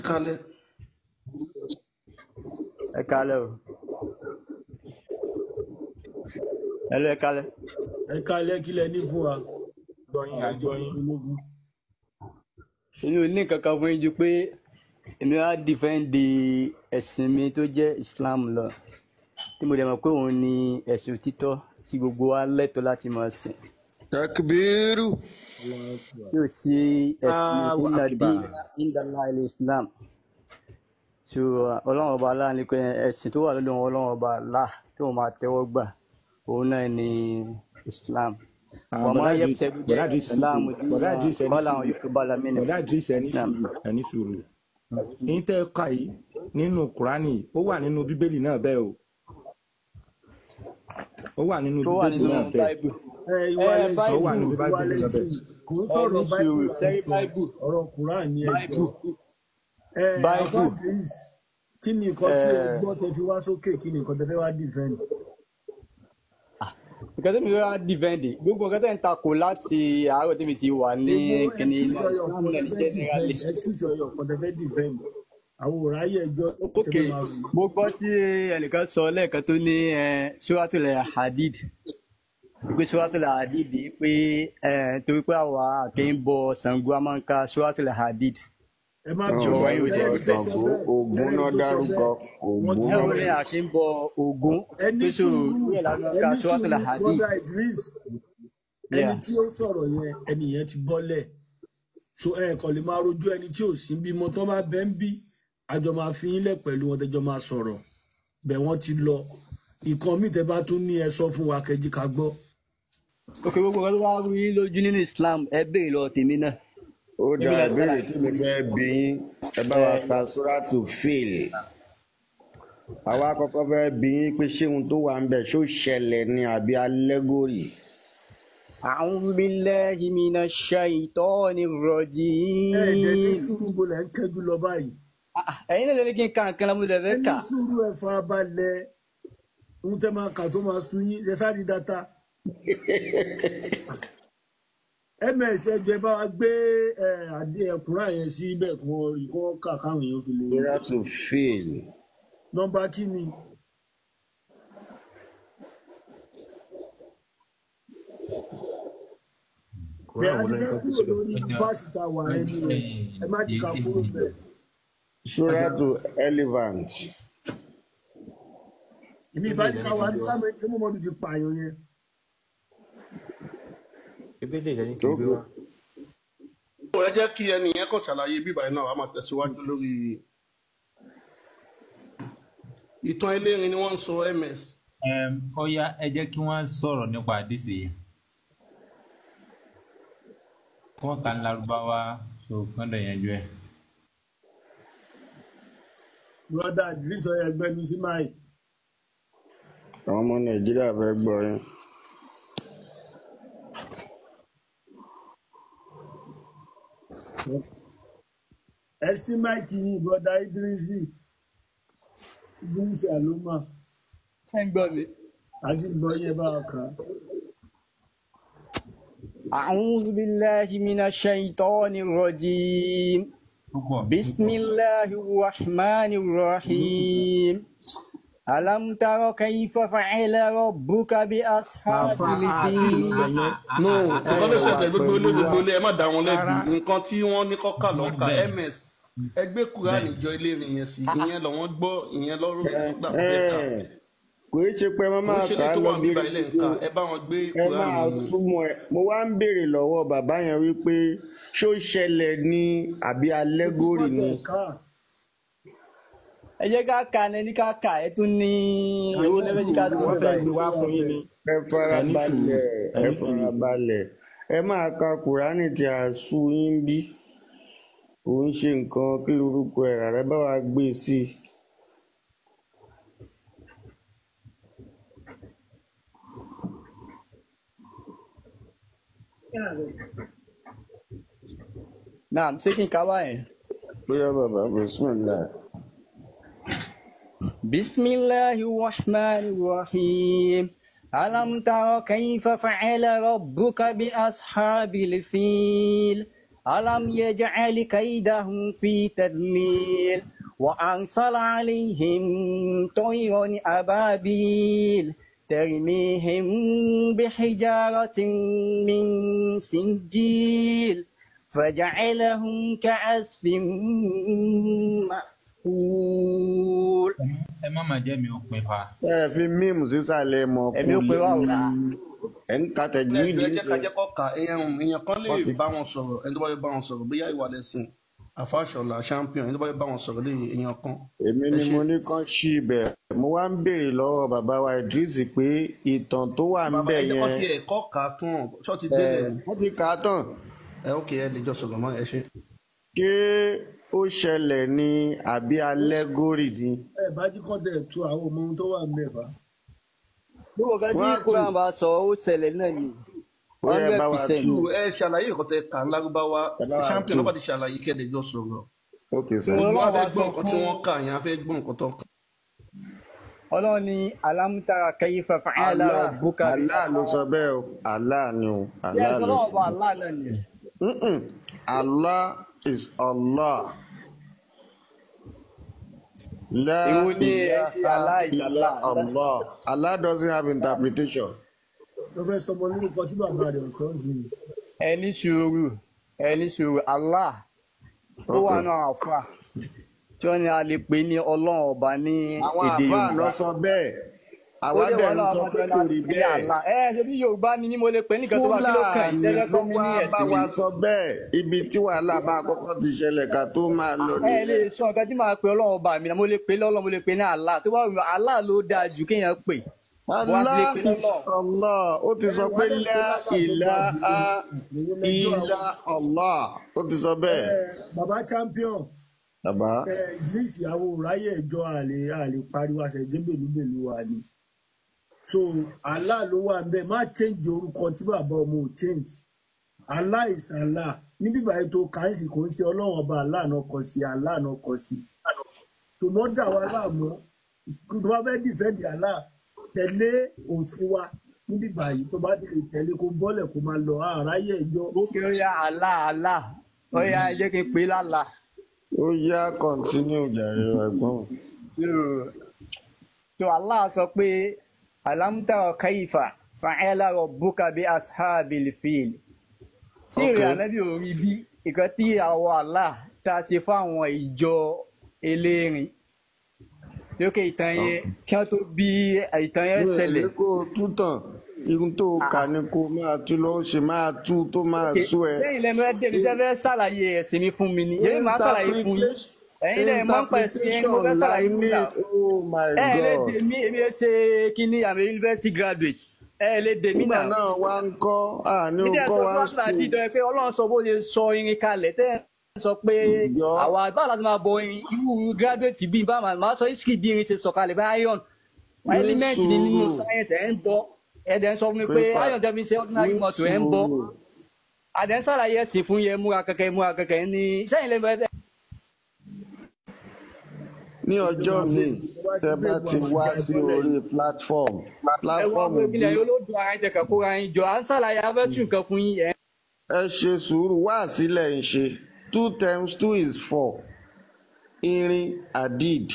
Kálẹ́. Ẹ kálẹ́ o. Hello, ẹ kálẹ́. Ẹ kálẹ́, kí lẹ ní fún wa. Gbọ́yìn àgbọ́yìn. Èmi ò ní nǹkan kan fún yín ju pé èmi á dìfẹ́ǹdì ẹ̀sìn mi tó jẹ́ Islam lọ, tí mo dẹ̀ mọ̀ pé òun ni ẹ̀sìn òtítọ́ tí gbogbo wa lẹ́tọ̀ọ́ láti máa sìn. Takbiru. Tí ò sí ẹ̀sìn Allahu inna akbar. dina inda Allahi Islam. So Ọlọ́run ọba Allah ni pé ẹ̀sìn tó wà lọ́dọ̀ Ọlọ́run ọba Allah tó máa tẹ́wọ́ gbà òun náà ni Islam. Wa ma Bọ̀dá Idris, yabtaghi bọ̀dá ghayra Idris, ẹni al-Islam sùúrù. Bọ̀dá dinan Idris, ẹni falan sùúrù. yuqbala minhu. Bọ̀dá Idris, ẹni Naam. sùúrù, ẹni sùúrù. Ní tẹ́ ẹ kà yìí nínú Kùránì, ó wà nínú Bíbélì náà bẹ́ẹ̀ o. Ó wà nínú Tó wà Bíbélì nínú náà bẹ́ẹ̀. Bible. Ẹ ìwà Ẹ lẹ́sìn Ó wà Bible nínú ìwà Bíbélì náà lẹ́sìn bẹ́ẹ̀. kò ń ẹ sọ̀rọ̀ ní báíbù sùúrù là ń sẹ́rí sọ, Bible ọ̀rọ̀ Quran ni ẹ jọ. Bible Ẹ Afa Bible Idris, kí ni nǹkan tí ẹ ẹ gbọ́ tẹ fi wá sókè, kí ni nǹkan tẹ fẹ́ wá defend? Nǹkan tí mi fẹ́ wá defend, gbogbo nǹkan tẹ́ ń takò láti àárọ̀ tí mi ti wà ní Èwo ẹ kíní túṣọ ọyọ Islam kan náà tẹ ní fẹ́ generally. defend, ẹ túṣọ ọyọ kan tẹ fẹ́ defend. Àwọn òráyè ẹjọ́ tẹ Ok, fẹ́ máa rò. mo gbọ́ tí ẹnìkan sọ lẹ́ẹ̀kan tó ní Suratul Hadid, pé Suratul Hadid pé torí pé àwa kì í bọ Ṣàngó a máa ń ka Suratul Hadid. Ẹ má Wọn bínú, ò Ọ̀rọ̀ yìí ò ṣẹlẹ́ni jẹ́ tó sọ Ṣàngó, bẹ́ẹ̀, Ògún ṣẹlẹ́ni náà tó sọ dárúkọ, bẹ́ẹ̀, wọ́n Ògún ti Ẹ náà wọ́n ní bọ́lẹ̀. a kì í bọ Ògún Ẹ ní pé so sùúrù, ní ìlànà ẹ ka ní Suratul sùúrù, Hadid. brother Idris, ẹni Yeah. tí ó sọ̀rọ̀ yẹn, ẹni yẹn ti bọ́lẹ̀. So ẹ kàn lè máa rojú ẹni tí ò sí bímọ tó bá bẹ́ ń bí, àjọ máa fi yín lẹ̀ pẹ̀lú wọn tẹjọ máa sọ̀rọ̀. Bẹ̀ wọ́n ti lọ. Ìkan míì tẹ bá tún ní ẹ sọ fún wa kẹjí ká gbọ́. Ok, gbogbo nǹkan tó bá rú yín lójú nínú Islam ẹ béèrè lọ tèmi náà. Ó Èmi dá náà ìbéèrè ṣàlàyé tí mo fún yín. fẹ́ bi yín. Ẹ bá wa Ẹ ka Suratu Fil. Àwa kọ́kọ́ fẹ́ bi yín pé ṣé ohun tó wà ń bẹ̀ ṣó ṣẹlẹ̀ ni àbí allegory? A'udhu billahi minash shaitani Ẹ ẹ̀dẹ̀ ní rrajim. sùúrù, bo lẹ̀ ń kẹ́jú lọ báyìí. Ẹ̀yin náà lè ní kí n ka nǹkan lámú lè Ẹ fẹ́ ní kà. sùúrù, ẹ farabalẹ̀. Ohun tẹ máa kà tó máa sun yín, ẹ sáré data. Ms ẹjọ ẹ bá wa gbé ẹ àdé ẹkùnrin yẹn sí ibẹ̀ kí wọ́n rí kí wọ́n kà káwọn èèyàn fi lè rí. Suratu Fil. Nọ́mbà kí ni? Bẹ́ẹ̀ Quran a wo ti ló ní fẹ́ kó fi kúrò síbẹ̀? lórí fásitì àwà ẹni o, ẹ má jẹ́ ká kúrò bẹ́ẹ̀. Suratu Elephant. Èmi Bíbélì ìbáníkà lẹ́ni wà kí n ní gbé wá. káwọn ẹni mọ́mọ́dún ti pààyàn yẹn. Bíbélì lẹ́ni kí n gbé Ok. wá. Ẹ jẹ́ kí ẹni yẹn kàn ṣàlàyé bíbá iná wa máa tẹ̀síwájú lórí ìtàn elérin ni wọ́n ń sọ ms. Ó yá, ẹ jẹ́ kí wọ́n sọ̀rọ̀ nípa àdìsí yìí, kí wọ́n kà ń Lárúbáwá so kán dẹ̀ yanjú ẹ̀. Brother Idris, ọyọ ẹgbẹ́nu sí máì. Àwọn ọmọ Nàìjíríà fẹ́ gbọ́ yín. Ẹ sí máìkì yín, brother Idrisi, Idrisi Aloma, Ẹ ń gbọ́ mi. àti gbọ́ yẹn bá wa kà á. A'udhu billahi minash shaitani rrajim. Púpọ̀ púpọ̀. Bismillahir rahmanir rahim. Alam tara kayfa fa'ala rabbuka bi Àfa ashabil àti ìlọbẹ fil. yẹn. No, Ẹ nǹkan tó wà ṣẹlẹ̀, gbogbo ilé pẹ̀lú wa gbogbo ilé, ẹ má dá wọn lẹ́bi. rárá. Nǹkan tí wọ́n ní kọ́kà ló ń ka Bẹ́ẹ̀ ms. Ẹ gbé Kúránì bẹ́ẹ̀ jọ elérin yẹn sí, ìyẹn lọ́wọ́n gbọ́, ìyẹn lọ́rọ̀ gbà wọ́n fẹ́ kà. Kò í ṣe pé ẹ Kò ń máa ṣe kà lè á tó lọ wà níbà ilẹ̀ ń gírígírí ka, o. ẹ bá wọn gbé Ẹ Kúránì máa túmọ̀ ẹ̀. Mo wá ń béèrè lọ́wọ́ bàbá yẹn wípé ṣó ṣẹlẹ̀ ni àbí Èmi kọ́ allegory tẹ̀ ni? ká. Ẹ jẹ́ ká kà ní ká kà ẹ tún ní èwo Ẹni lẹ́fẹ̀ẹ́ jí ká sùúrù, tún wọ́n bẹ̀ fẹ́ báyìí. gbé wá fún yín ni. Ẹ Ẹni sùúrù, farabalẹ̀, ẹ ẹni sùúrù. farabalẹ̀. Ẹ máa ka Kùránì tí a sú yín bí. Ò ń ṣe nǹkan kí lorúkọ ẹ̀ rà rẹ bá wa gbé e sí i. Naam, ṣé kí n kà báyìí? Bóyá bàbá Bismillah. Bismillahir rahmanir rahim. Alam tara kayfa fa'ala rabbuka bi ashabil fil. ألم يجعل كيدهم في تضليل وأرسل عليهم طيرا أبابيل ترميهم بحجارة من سجيل فجعلهم كعصف مأكول. Ẹ má má jẹ́ mi ò pin fa. Ẹ fi mímù sísàlẹ̀ mọ̀ Ẹ̀mí kò ó pe lè wá o. ẹ̀ ń ka Ẹ tẹ̀júwìdì jọ̀ọ́, ẹ ń jẹ́ ká sìn. jẹ́ kó kà. Èèyàn kan lè Wọ́n ti bá wọn sọ̀rọ̀, ẹni tó bá fẹ́ bá wọn sọ̀rọ̀, bóyá ìwà lẹ̀sìn àfàṣọlá champion, ẹni tó bá fẹ́ bá wọn sọ̀rọ̀ lè èèyàn kan. Èmi Ẹ ni ṣe mo ní kán ṣí ibẹ̀. Mo wá ń béèrè lọ́wọ́ bàbá wa Idris pé ìtàn tó wà ń bàbá, bẹ̀ ẹ jẹ́ kó yẹn tiẹ̀ kọ́ kà á tán, ṣọ́ ti ẹ̀ délẹ̀ ni. wọ́n ti kà á tán. Ẹ ókè, ẹ lè jọ sọ̀rọ̀ mọ́, ẹ ṣe. Ṣé ó ṣẹlẹ̀ ní àbí alẹ́górì ni? Ẹ bá jí kọ́ tẹ̀ tú àwọn ọmọ ohun tó wà ń bẹ̀ fà. Gbogbo nǹkan tí Wọ́n á tù. Quran bá sọ ó ṣẹlẹ̀ náà ni. Ó yẹ hundred bá wa percent. tú. Ẹ ṣàlàyé nǹkan tẹ kà ń lárúbáwá. Ẹ bá wa Champion tú. ló bá ti ṣàlàyé kẹ́ ẹ lè jọ sọ̀rọ̀. Ok sir. Tí Gbogbo wa Ọlọ́run fẹ́ bá gbọ́ sọ nǹkan tí fún wọ́n kà yẹn, a fẹ́ gbọ́ nǹkan tó kà. Ọlọ́run ní alámútara kayfa fa'ala Allah rabbuka bi Allah ló sọ bẹ́ẹ̀ o. Allah ni o. Yes, Allah ló Ọlọ́run sọ ọba bẹ́ẹ̀. Allah náà ni. Mm-mm. Allah is Allah. La Èwo ni ẹ ṣe ilaha Allah is illa Allah. Allah. Allah doesn't have interpretation. Ló fẹ́ sọmọ lórúkọ tí bàbá rẹ̀ ò sọ sí i. Ẹ ní sùúrù, ẹ ní sùúrù. Allah ó wà Okay. náà àfà tí wọ́n ní a lè pè ní Ọlọ́run ọba ní Àwọn èdè àáfàá Yorùbá. náà sọ bẹ́ẹ̀. Ó Àwa dẹ̀ dẹ̀ wà ń náà sọ àfà tí pé wọ́n ní kò a lè rí pè ní bẹ́ẹ̀. Allah. Ẹ ṣe bí Yorùbá ni mí, mo lè pè ní nǹkan tó bá kí ló kàn yín Fúlàní sẹ́fẹ́ ló kọ́ mi wá ní bá ẹ̀sìn mi wa ni. sọ bẹ́ẹ̀. Ibi tí wàhálà bá kọ́kọ́ ti ṣẹlẹ̀ ká tó máa lọ Ẹ lè nìyẹn. sọ nǹkan tí màá pe Ọlọ́run ọba mi náà, mo lè pe lọ́lọ́run, mo lè pe ní Allah. Tó bá wù mí, Allah ló dáa jù kéèyàn pè. Mo wá ti lè Allah pe is lọ́lọ́run. Allah. Ó ti Ẹ sọ wà pé lè pe la lálà tó dáa jù ilaha ní òun lẹjọ́ àwọn. illa Allah. Ó ti sọ Ẹ bẹ́ẹ̀. bàbá champion, Bàbá. ẹ Idris, àwọn òráyè ẹjọ́ àlè àlè pariwo àṣẹjẹ bèlúbèlú wa ni. So Allah ló wà ń bẹ̀, má change orúkọ tí bàbá ọmọ ò change. Allah is Allah. Níbí báyìí tó kà ń sì kò ń ṣe Ọlọ́run ọba Allah náà kọ sí, Allah náà kọ sí. Tòmọ́ dà wá láàmú, tó bá fẹ́ dìfẹ́ǹdì Allah, tẹ̀lé òfin wa níbí báyìí, tó bá ti lè tẹ̀lé kó bọ́lẹ̀ kó máa lọ àráyè ẹjọ́. Ókè ó yá Allah Allah. Ó yá ẹ jẹ́ kí n pè é lálá. Ó yá continue jàre ẹ̀gbọ́n. So Allah sọ pé alam tara kayfa fa'ala rabbuka bi ashabil fil. Sí ìrìn Okay. ànábì ò rí bí nǹkan tí àwọn Allah tá a ṣe fáwọn ìjọ elérin. Lókè ìtàn yẹn kí wọ́n tó bí ìtàn yẹn Mi ò ṣẹlẹ̀. ní kó o tú tàn. Ihun tó o kà ni kó o máa tú lọ, ó ṣe máa tú tó máa Ok, sú ẹ. sẹ́yìn lẹ́nu ẹ débi tẹ́ fẹ́ ṣàlàyé ẹ̀sìn mi fún mi ni. Èmi máa ṣàlàyé fún yín. Ẹ̀yin lẹ́yìn mọ́ ń pa ẹ̀sìn yẹn ni mo Interpretation fẹ́ la ṣàlàyé fún ní. náà. Oh my Ẹ lè God. dè mí, èmi ẹ ṣe kíní, àmì university graduate. Ẹ lè dè mí Nígbà náà. náà wá ń kọ́, àní o Nídìí ẹ kọ́ sọ wa ń fún school. àdìdọ ẹ pé Ọlọ́run sọ bó ṣe sọ irin kalẹ̀ tẹ́ ẹ sọ pé Jọ àwa báwo la ti máa bọ irin irú graduate bíi bá máa sọ history bí irin ṣe sọ̀kalẹ̀ bá iron ní element ni nínú sùúrù. science ẹ̀ ń bọ ẹ̀ dẹ̀ ń sọ fún mi pé Pépà iron tẹ́ fi ṣe ordinary ní mọ́tò ẹ̀ ń bọ sùúrù. àdẹ̀ ń ṣàlàyé ẹ̀sìn fún yẹn múra kẹ̀kẹ́ múra kẹ̀kẹ́ ní sẹ́yìn lẹ́nu ẹ̀ Ní Ó fẹ́ ọjọ́ máa míì bèbè tó bá ti tẹ bá bèbè ti àwọn wá àjà sí ẹbọlẹ̀ orí ni. platform ẹ wá platform pé bí kílẹ̀ yóò ló dùn ara yín tẹ̀kẹ̀ kóra yín jọ à ń ṣàlàyé abẹ́tù nǹkan fún yín ẹ̀ ẹ ṣe sùúrù wá sílẹ̀ ń ṣe two times two is four. Irin adid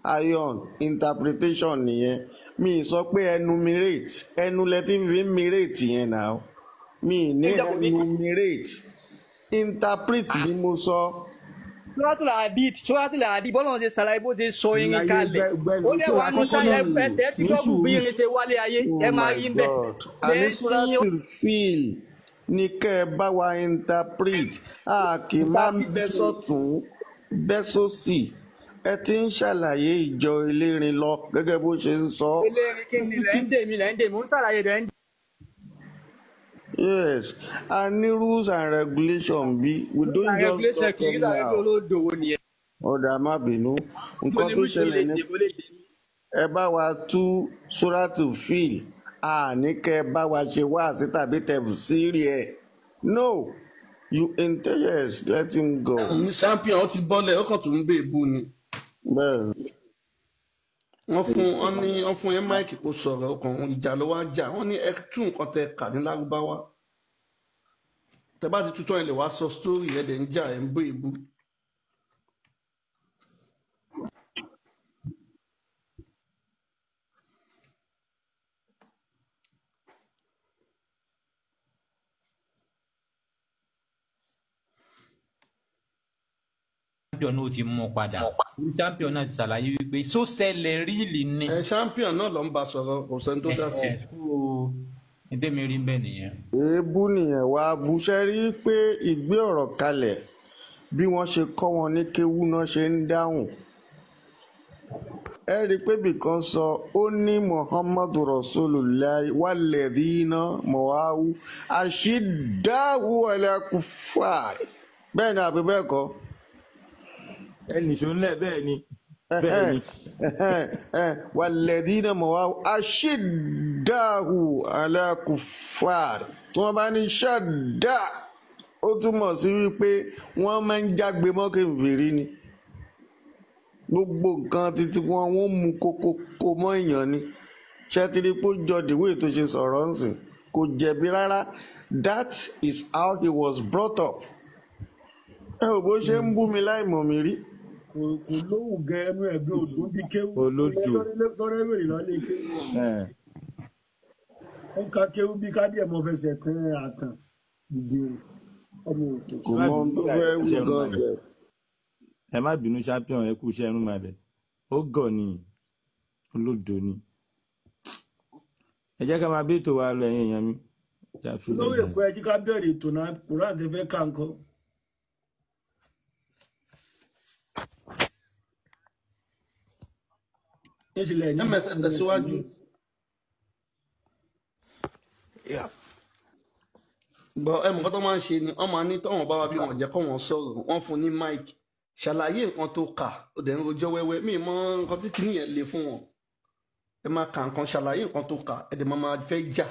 iron interpretation nìyẹn. Mi ì sọ pé enumerate, ẹnu lẹ ti fi ń mirate yẹn náà. Mi ì ní ìjọba mi. enumerate, interpret ni mo sọ. Suratul Hadid, Suratul Hadid, bọ́lá ṣe ṣàlàyé bó ṣe sọ irin Láyé kalẹ̀. gbẹnu Ó dẹ̀ tó wà nù àkọ́kọ́ sáyẹn náà ẹ tẹ́ sí ní gọ́ọ̀gù bí sùúrù. irin ṣe wálé ayé, Oh ẹ máa my rí ń bẹ̀. God. Àní Lẹ́ ń sin Suratul Fil ni kẹ́ ẹ bá wa interpret. A kì í máa ń interpret bẹ́ kí ni. sọ́tún, bẹ́ sósì. Ẹ ti ń ṣàlàyé ìjọ elérin lọ gẹ́gẹ́ bó ṣe ń sọ. Elérin kí ni lẹ́ ń Títí dè mí lẹ́ ń dè mí, ó ń ṣàlàyé rẹ̀ ń yes, a ní rules and regulation bí we rules don't and just regulation talk kì í ṣàlàyé pé anyhow. olódò wo nìyẹn. Ọ̀dà má bínú. Mo Nǹkan ní tó mú sí lè ṣẹlẹ̀ ni dè, mo lè dè mí. ẹ bá wa tú Suratul Fil, àní kẹ́ ẹ bá wa ṣe wáàsí tàbí tẹ̀fsíìrì ẹ̀. No, you interest, let him go. Champion ó ti bọ́lẹ̀, ó kàn tún ń bèèbú ni. Bẹ́ẹ̀ ni. Wọ́n fún wọn ní wọ́n fún ẹ máìkì kó sọ̀rọ̀, ọkàn ìjà ló wá jà. Wọ́n ní ẹ tú nǹkan tẹ kà ní lárúbáwá. Tẹ bá ti tutọ́ ẹ lè wá sọ story ẹ dẹ̀ ń jà ẹ ń bú ìbú. Champion náà ti mú un padà. Champion náà ti ṣàlàyé wípé só ṣẹlẹ̀ ríìlì ni. Ẹ champion náà ló ń bá sọ̀rọ̀, kò sẹ́ni tó dá sí. Ẹ kú ní rí bẹ́ẹ̀ nìyẹn. Èébú nìyẹn wàá buṣẹ́ rí pé ìgbé ọ̀rọ̀ kalẹ̀ bí wọ́n ṣe kọ́ wọn ní kéwú náà ṣe ń dáhùn. Ẹ rí i pé bìkan sọ ó ní Muhammadu Rasulullah walladhina mọ̀wáwú àṣìdáwù al-kuffar, bẹ́ẹ̀ ni àbí bẹ́ẹ̀ kọ́? Ẹ nìṣó ńlẹ̀. Bẹ́ẹ̀ ni, bẹ́ẹ̀ ni. Walladhina mọ̀wáwú àṣìdáwù al-kuffar, tí wọ́n bá ní ṣàdá, ó túmọ̀ sí wípé wọ́n máa ń jágbe mọ́ kèfèrí ni. Gbogbo nǹkan títí wọn wọ́n mú kókó kó mọ́ èèyàn ni. Ṣẹ́tìrì pé ó jọ the way tó ṣe sọ̀rọ̀ ń sìn, kò jẹ̀bi rárá. That is how he was brought up. Ẹ ò bó ṣe ń bú mi láì mọ̀ mí rí. Kò lóhùn gan, ẹnu ẹgbẹ́ òdùn bí kéwú. Olódò. Tọ́rẹ́ wèrè lọ́lé kéwú. Ó ń ka kéwú bí kádìẹ̀ mọ́ fẹsẹ̀ tẹ́ àtàn dìde ọmọ òfò. Kò mọ ohun tó fẹ́ wí gan fẹ́. Ẹ má bínú champion, ẹ kú iṣẹ́ ẹnu máa bẹ̀. Ó gọ̀ ni, olódo ni. Ẹ jẹ́ ká máa bí ètò wa lọ, ẹ̀yin èèyàn mi. Olówó Èkó, ẹ jí ká bẹ̀rẹ̀ ètò náà, Quran tẹ fẹ́ kà ń kọ́. Níṣìlẹ̀ ní ms tẹ̀síwájú. Bọ ẹ mọ̀ nǹkan tó máa ń ṣe ni wọ́n máa ní tọ́wọ̀n bá wa bí wọ́n jẹ́ kọ́ wọ́n sọ̀rọ̀, wọ́n fún ní mic, ṣàlàyé nǹkan tó kà, ó dẹ̀ ń rojọ́ wẹ́wẹ́. Mi mọ nǹkan tí kìíní yẹn le fún wọn. Ẹ máa kà nǹkan, ṣàlàyé nǹkan tó kà, ẹ dẹ̀ máa fẹ́ jà.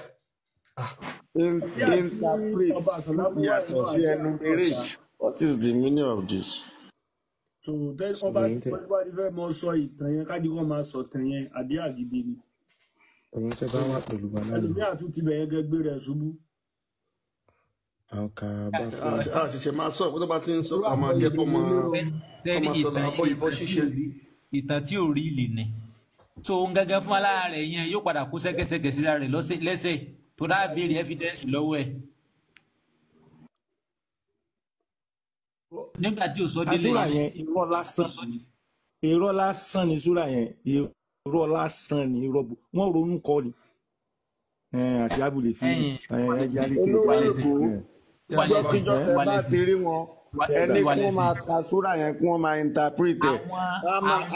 Interpret yàtọ̀ sí enumerate. What is the meaning of this? So then ọba tí wọ́n bá ti fẹ́ mọ sọ ìtàn yẹn, kájí kọ́ máa sọ ìtàn yẹn àbí àgídí ni. Ẹ̀yin tẹ́ bá wà pẹ̀lú wa lánàá. Ẹlòmíà tún ti bẹ̀yẹn gẹ́gbé rẹ̀ ṣubú. Àwọn kà bá kọ́. A ṣẹ̀ṣẹ̀ máa sọ, tó bá ti ń sọ, a máa jẹ́ kó máa sọ àbọ̀ ìbọn ṣíṣe. Ìtàn tí ò rí ìlì ni. Tó ń gángan fún alára rẹ̀ yẹn yóò padà kó sẹ́kẹ́sẹ́kẹ́ síra rẹ̀ lẹ́sẹ̀ tó dá béèrè evidence lọ́wọ́ ẹ̀. Nígbà tí o sọ délé yẹn yẹn irọ́ lásán, irọ́ lásán ni súrà yẹn, irọ́ lásán ni, irọ́ wọ́n ronú kọ́ ni àti abúlé fi ẹja lè tẹ olówó Èkó. Ìjọkíjọ tẹ bá ti rí wọn, ẹni kí wọ́n máa ka súrà yẹn, kí wọ́n máa interpret ẹ̀,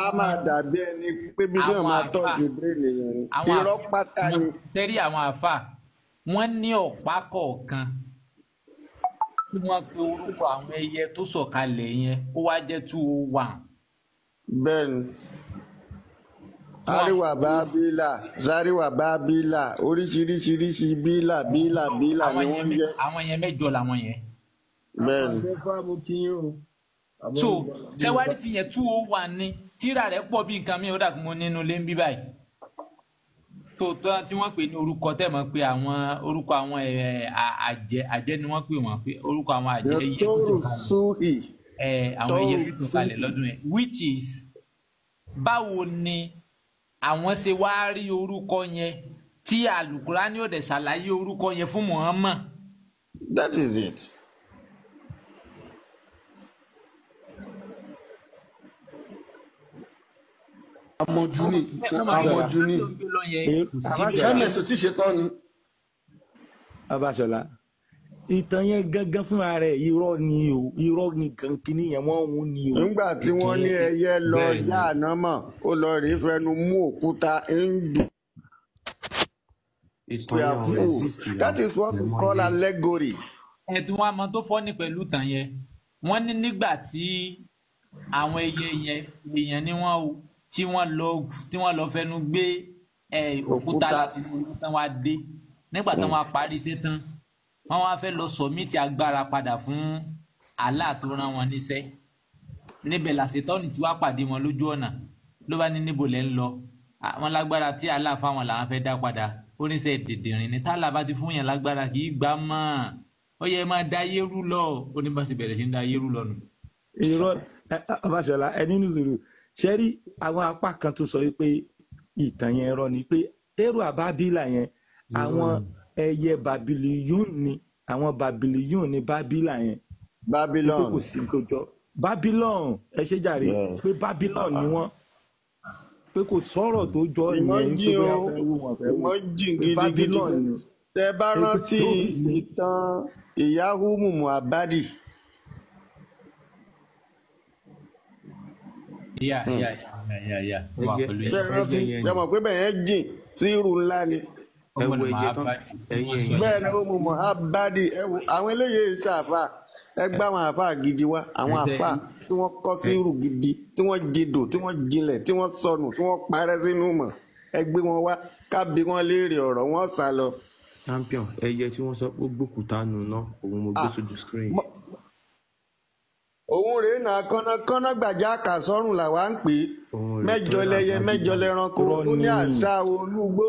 á máa dàbí ẹni pé bí wọ́n máa tọ́jú brain yẹn, irọ́ pátá ni. Sẹ́rí àwọn àáfà wọ́n ní ọ̀pá kọ̀ọ̀kan tí wọ́n pe orúkọ àwọn ẹyẹ tó sọ̀kalẹ̀ yẹn, ó wá jẹ́ 201. Bẹ́ẹ̀ni, àríwá bá bílà, záríwá bá bílà, oríṣiríṣiríṣi bílà bílà bílà ni wọ́n ń jẹ́. Àwọn yẹn mẹ́jọ làwọn yẹn. Bẹ́ẹ̀ni. So sẹwárí ti yẹn 201 ni tíra rẹ̀ pọ̀ bí nǹkan mi ò dàgbọ́n mo nínú ilé ń bí báyìí. Tòótọ́ tí wọ́n pè ní orúkọ tẹ́ mọ̀ pé àwọn orúkọ àwọn àjẹ́ àjẹ́ ni wọ́n pè wọ́n pé orúkọ àwọn àjẹ́ ẹyẹ tó sọ̀kalẹ̀ àwọn ẹyẹ tó sọ̀kalẹ̀ lọ́dún yẹn, which is báwo ni àwọn ṣe wá rí orúkọ yẹn tí Àlùkùránì ò dẹ̀ ṣàlàyé orúkọ yẹn fún Muhammad. That is it. Amọ̀jú ni, amọ̀jú ni, ṣẹ́mẹ̀sì tí ṣe tán ni. Abáṣọlá, ìtàn yẹn gangan fúnra rẹ̀ irọ́ ni o, irọ́ ni kankini yẹn wọ́n ń ní o. Nígbà tí wọ́n ní ẹyẹ lọ yá àná mọ̀, ó lọ rí fẹnu mú òkúta ń dùn. Ìtàn yẹn ò exist. That is what we call allegory. Ẹ̀tún wa mọ tó fọ́ ní pẹ̀lú ìtàn yẹn, wọ́n ní nígbà tí àwọn ẹyẹ yẹn èèyàn ni wọ́n o, tí wọ́n lọ fẹnu gbé òkúta láti inú orí tán wá dé. Nígbà tán wá parí iṣẹ́ tán, wọ́n wá fẹ́ lọ sọ̀mítì agbára padà fún Allah tó rán wọn níṣẹ́. Níbẹ̀ làṣetọ́nì tí wàá pàdé wọn lójú ọ̀nà, ló bá ní níbo lẹ́ ń lọ, àwọn lágbára tí Allah fáwọn làwọn fẹ́ dá padà. Oníṣẹ́ dìndìnrín ni tálà bá ti fún yẹn lágbára kì í gbà mọ́. Ó yẹ máa da yérú lọ. Ó ní bá ṣe bẹ̀rẹ̀ sí ń da yérú lọ nù. Irọ́ Abáṣọlá ẹni nùsùlù ṣẹ́rí àwọn apá kan tó sọ pé ìtàn yẹn irọ́ ni, pé tẹ́rù àbábílà yẹn àwọn ẹyẹ bàbílíyùn ni, àwọn bàbílíyùn ni bábílà yẹn, pé Babylon. kò sí tó jọ Babylon. Ẹ ṣe jàre pé Babylon ni wọ́n, pé kò sọ̀rọ̀ tó jọ Ìmọ̀ ìyẹn, pé jìn bóyá o, fẹ́ wò wọ́n fẹ́ wò ìmọ̀ jìn pé gidigidi. Babylon ni. Tẹ bá Pé rántí tó ní ìtàn Ìyáhùmù Muhammadi. Yà yà yà yà yà wà ẹyẹ pẹ̀lú Tẹ yín. rántí ẹyẹ yẹn ẹ ni mọ̀ pé bẹ́ẹ̀ yẹn jìn sí irú ńlá ni. Ẹ Ọmọ wo ẹyẹ màá tán bá tí ẹyin wọ́n sọ ẹyìn Bẹ́ẹ̀ yẹn. ni ó mú Muhammadi. Ẹ wo àwọn eléyìí ṣàfà, ẹ gbá àwọn àfà gidi wá, àwọn Ẹ̀fẹ̀ àfà tí wọ́n kọ́ sí irú gidi, tí wọ́n jìndò, tí wọ́n jinlẹ̀, tí wọ́n sọnù, tí wọ́n parẹ́ sínú mọ̀. Ẹ gbé wọn wá ká bi wọ́n léèrè ọ̀rọ̀, wọ́n sá lọ. Champion, ẹyẹ tí wọ́n sọ pé ó gbókùtà nù náà, òun mo gbé Ah, sójú screen. Òun rèé nà kọ́nàkọ́nà gbàjà kàsọ́rùn làwa ń pè é. Òun rèé Mẹ́jọ tọ́lá lẹyẹ, mẹ́jọ bábílà. lẹranko. Irọ́ Ó ní ni. àṣà olúgbó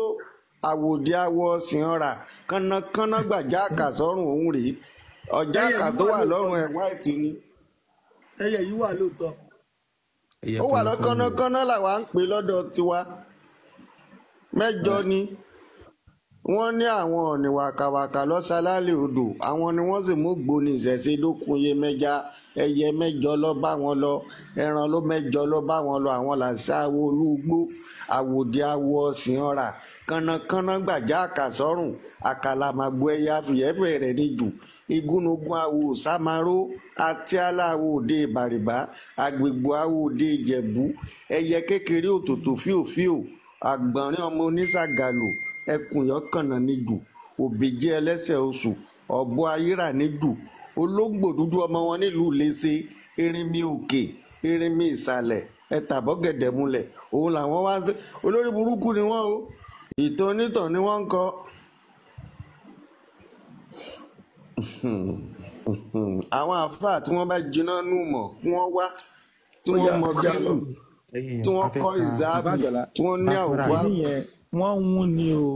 àwòdì awọ ọ̀sìn ọ̀rà kọ́nàkọ́nà gbàjà kàsọ́rùn òun rèé. Ọ̀já Ẹyẹ àkà yìí tó wà wà lóòótọ́ lọ́rùn ni. ẹ̀ white ni. Ẹyẹ yìí wà lóòótọ́. Ẹyẹ Ó wà kọ́nàkọ́nà rèé. lọ́kọ́nàkọ́nà làwa ń pè é lọ́dọ̀ tiwa. Mẹ́jọ ni wọ́n ní àwọn ọ̀nì wàkàwàkà lọ́sàlálẹ̀ odò, àwọn ni wọ́n sì mú gbóni ìṣẹ̀ṣe lókun Yemẹja. Ẹyẹ mẹ́jọ lọ bá wọn lọ, ẹran ló mẹ́jọ lọ bá wọn lọ. Àwọn làṣà olúgbó àwòdì awọ ọ̀sìn ọ̀rà kànnàkànnà gbàjà àkàsọ́rùn àkàlàmàgbò ẹyẹ àfìyẹ́fẹ́ rẹ̀ níjù igúnnugún awo sámáró àti aláwo òde ìbàrìbá àgbègbè awo òde ìjẹ̀bú ẹyẹ kékeré òtòtò fíòfíò àgbọ̀nrín ọmọ onísàgàlò ẹkùn yọkànnà níjù òbíjẹ ẹlẹ́sẹ̀ oṣù ọ̀bọ ayíra níjù olóńgbò dúdú ọmọ wọn nílùú lẹsẹ erinmi òkè erinmi ìsàlẹ̀ ẹtàbọ̀gẹ̀dẹ̀ múlẹ̀ òun làwọn wá ń sẹ. Olórí burúkú ni wọ́n o, ìtàn onítàn ni wọ́n ń kọ. Àwọn àáfàá tí wọ́n bá jiná nù mọ̀ kí wọ́n wá, tí Ó wọ́n yá, mọ já lọ. sílù, Ẹyin tí èèyàn, wọ́n a fẹ́ kọ́ ka ìzáàbù, Àfàṣọlá tí wọ́n ní Bákọ́rà àwòfá. kìíní yẹn wọ́n ń wún ni o.